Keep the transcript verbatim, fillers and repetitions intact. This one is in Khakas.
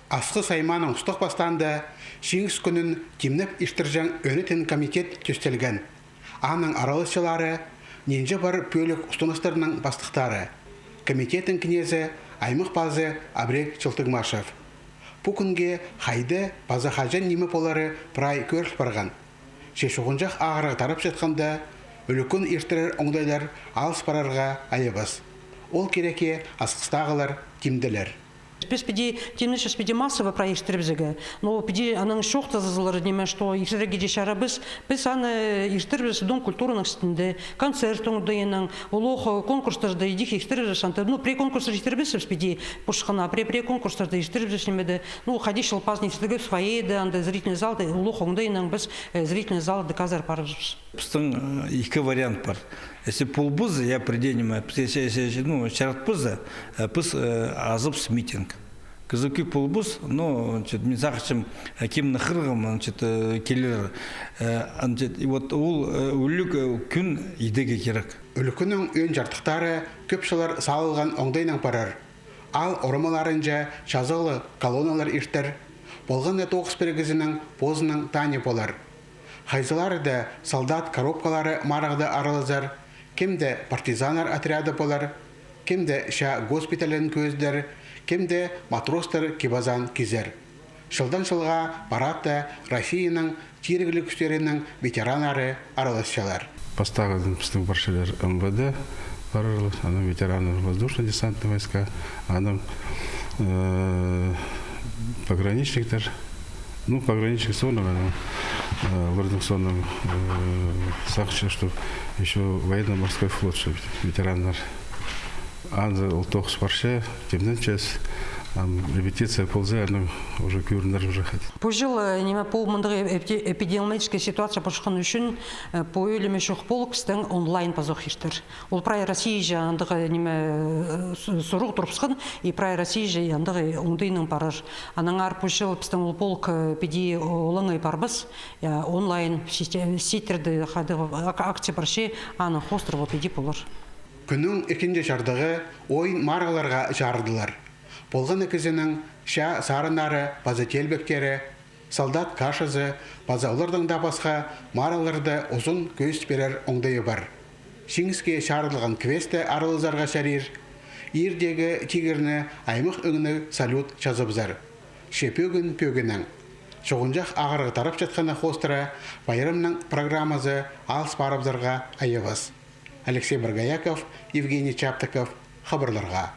Асхыс аймааның устағ-пастаанда Чиңіс кӱнін тимнеп иртірҷең ӧнетін комитет тӧстелген. Аның араласчылары нинҷе пар пӧлік устыныстарның пастыхтары. Комитеттің кнезі аймах пазы Абрек Чылтыгмашев. Пу кӱнге хайда паза хаҷан ниме полары прай кӧріл парған. Че чуғынҷах ағырығ тарап чатханда, ӱлӱкӱн иртірер оңдайлар алыс парарға айабас. Ол кирекке Асхыстағылар тимделер. Піс піди, тимнепчебіс піди массово прай иртірібізерге. Но піди анаң чоохтазалар, ниме, что иртірерге чарабас, піс аны иртірібіс Дом культураның істінде, концерт оңдайынаң, улуғ конкурстарда идӧк иртірібіс, анда, ну, пірее конкурстар иртірібіс піди пошхана, пірее, пірее конкурстарда иртірібіс, ниме дее, ну, хайди Чыл пазын иртірерге фойеде, анда зрительный залда, улуғ оңдайынаң піс, э, зрительный залды казар парыбызбыс. Пістің, э, ікі вариант пар. Если полбаза, я, пірдее ниме, піс, если, если, ну, чаратпаза, э, піс, э, азыбыс митинг. Кізі кӧп полбас, но, значит, мин сағынчам, э, кемні хығырғам, значит, э, килер, э, значит, и вот ол, э, ӱлӱк, э, кӱн идерге кирек. Ӱлӱкӱннің ӧӧн чардыхтары кӧп чыллар салылған оңдайнаң парар. Аал орамнарынҷа чазағлығ колонналар иртер, полған на тоғыс пірігізінең позының тании полар. Хайзылары даа солдат коробкалары марығда аралазар, кем дее партизаннар отряды полар, кем дее чаа госпитальын кӧзідер, кем дее матростар кип-азаан кизер. Чылдаң чылға парадта Россияның тирігліг кӱстерінің ветераннары араласчалар. Пастағы пістің парчалар М В Д парарлар, анаң ветераны воздушно-десантный войска, анаң, э, пограничниктер, ну, пограничник соонаң, анаң, э, оларның соонаң, э, сағынчам, что ещё военно-морской флот, что ветераннар. Анда ол тоғыс парча, тимненчебіс, ам репетиция полза, анаң уже кӧрінер уже хоть. Пу чыл, э, ниме, пу мындағ эпи-, эпидемиологическая ситуация пасхан ӱчӱн, э, пу ӧлімі чох полк пістің онлайн пазох иртер. Ол прай Россияҷа андағ, ниме, э, с-, сурығ турыбысхан, и прай Россияҷа андағ оңдайнаң парар. Аннаңар пу чыл пістің ол полк, э, піди олаңай парбас, я, онлайн сите-, сеттерде хайдағ ак-, акция парча, аның хоостыра піди полар. Кӱннің ікінҷі чардығы ойын-марығларға чарыдылар. Полған на кізінің чаа сарыннары паза теелбектері, солдат кашазы паза олардаң даа пасха марығларда узун кӧзіт пирер оңдайы пар. Чиңіске чарыдылған квестте аралазарға чарир. Иирдегі тигірні аймах ӧңніг салют чазыбызар. Че пӧгін пӧгінең. Чуғынҷах ағырығ тарап чатханына хоостыра пайрамның программазы алыс парыбызарға айабас. Алексей Боргояков, Евгений Чаптыков, хабарларға.